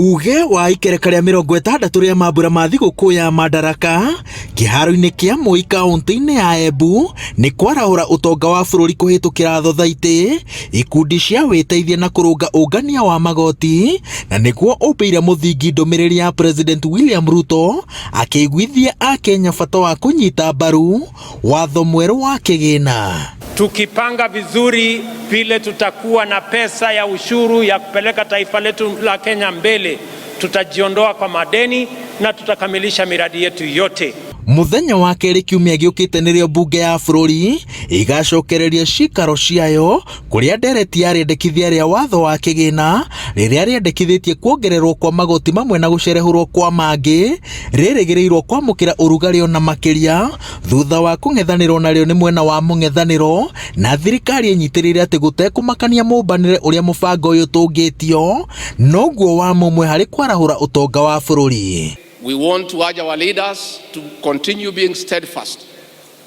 Uge wa ikereka rĩa 60 rĩa mambura ma thigũkũ ya Madaraka kĩharo-inĩ kĩa Moi kaũntĩ-inĩ ya Embu nĩ kwarahũra ũtonga wa bũrũri kũhĩtũkĩra thothaitĩ, ikundi cia wĩteithia na kũrũnga ũngania wa magoti, na nĩguo ũmbĩire mũthingi ndũmĩrĩri ya President William Ruto akĩiguithia Akenya bata wa kũnyita mbaru watho mwerũ wa kĩgĩna. Tukipanga vizuri vile tutakuwa na pesa ya ushuru ya kupeleka taifa letu la Kenya mbele, tutajiondoa kwa madeni na tutakamilisha miradi yetu yote. Mũthenya wa kerĩ kiumia gĩũkĩte nĩrĩo mbunge ya bũrũri ĩgacokereria cikaro ciayo kũrĩa ndereti ya rĩendekithia rĩa watho wa kĩgĩna rĩrĩa rĩendekithĩtie kuongererwo kwa magoti mamwe na gũcerehũrwo kwa mangĩ rĩrĩgĩrĩirwo kwamũkĩra ũrugarĩ ona makĩria thutha wa kũng'ethanĩrwo narĩo nĩ mwena wa mũng'ethanĩro na thirikari ĩnyitĩrĩire atĩ gũtekũmakania mũmbanĩre ũrĩa mũbango ũyũ ũtũngĩtio noguo wa mũmwe harĩ kwarahũra ũtonga wa bũrũri. We want to urge our leaders to continue being steadfast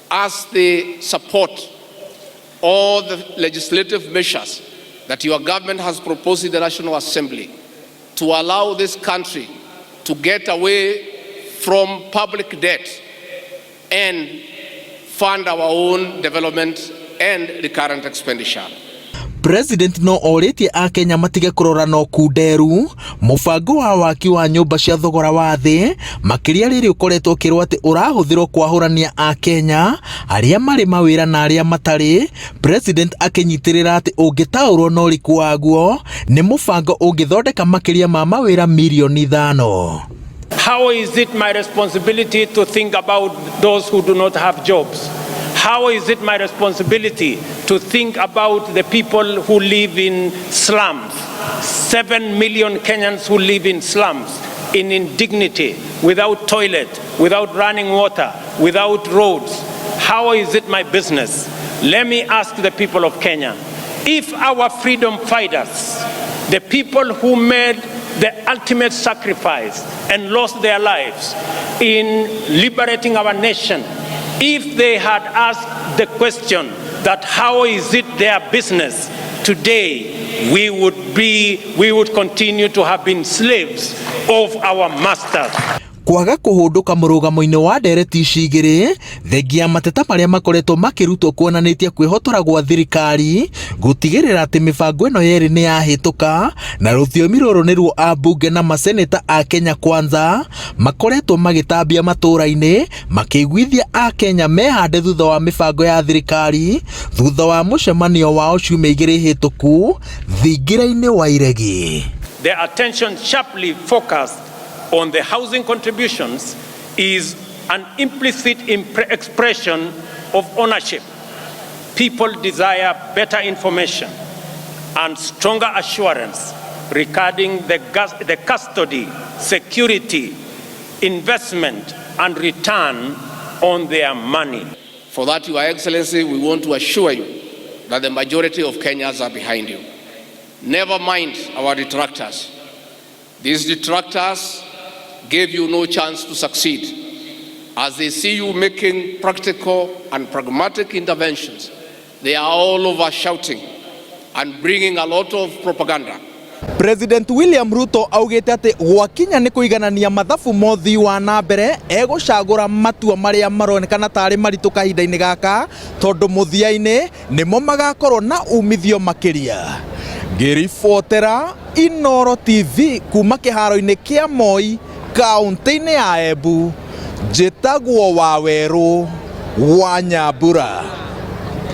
as they support all the legislative measures that your government has proposed in the National Assembly to allow this country to get away from public debt and fund our own development and recurrent expenditure. President no orĩtie Akenya matige kũrora na ũkunderu mũbango wa waki wa nyũmba cia thogora wa thĩ makĩria rĩrĩ ũkoretwo ũkĩrwo atĩ ũrahũthĩrwo kwahũrania Akenya arĩa marĩ mawĩra na arĩa matarĩ. President akĩnyitĩrĩra atĩ ũngĩtaũrwo na ũriku waguo nĩ mũbango ũngĩthondeka makĩria ma mawĩra mirioni 5. How is it my responsibility to think about those who do not have jobs? How is it my responsibility to think about the people who live in slums? 7 million Kenyans who live in slums, in indignity, without toilet, without running water, without roads. How is it my business? Let me ask the people of Kenya, if our freedom fighters, the people who made the ultimate sacrifice and lost their lives in liberating our nation, if they had asked the question that how is it their business, today we would continue to have been slaves of our masters. Kwaga kũhũndũka mũrũgamo-inĩ wa ndereti ici igĩrĩ thengia mateta marĩa makoretwo makĩrutwo kuonanĩtie kwĩhotora gwa thirikari gũtigĩrĩra atĩ mĩbango ĩno yerĩ nĩ yahĩtũka, na rũthiomi rũrũ nĩruo ambunge na maseneta a Kenya Kwanza makoretwo magĩtambia matũũra-inĩ makĩiguithia Akenya mehande thutha wa mĩbango ya thirikari thutha wa mũcemanio wao ciumia 2 hĩtũku thingira-inĩ wa Iregi. The attention sharply focused on the housing contributions is an implicit expression of ownership. People desire better information and stronger assurance regarding the custody, security, investment, and return on their money. For that, Your Excellency, we want to assure you that the majority of Kenyans are behind you. Never mind our detractors. These detractors gave you no chance to succeed. As they see you making practical and pragmatic interventions, they are all over shouting and bringing a lot of propaganda. President William Ruto augĩte atĩ gwakinya nĩ kũiganania mathabu mothii wa na mbere egũcagũra matua marĩa maronekana tarĩ maritũ kahinda-inĩ gaka tondũ mũthia-inĩ nĩmo magakorwo na umithio makĩria. Ngĩribotera Inooro TV kuma kĩharo-inĩ kĩa Moi kaũntĩ-inĩ ya Embu, njĩtagwo Wawerũ wa Nyambura.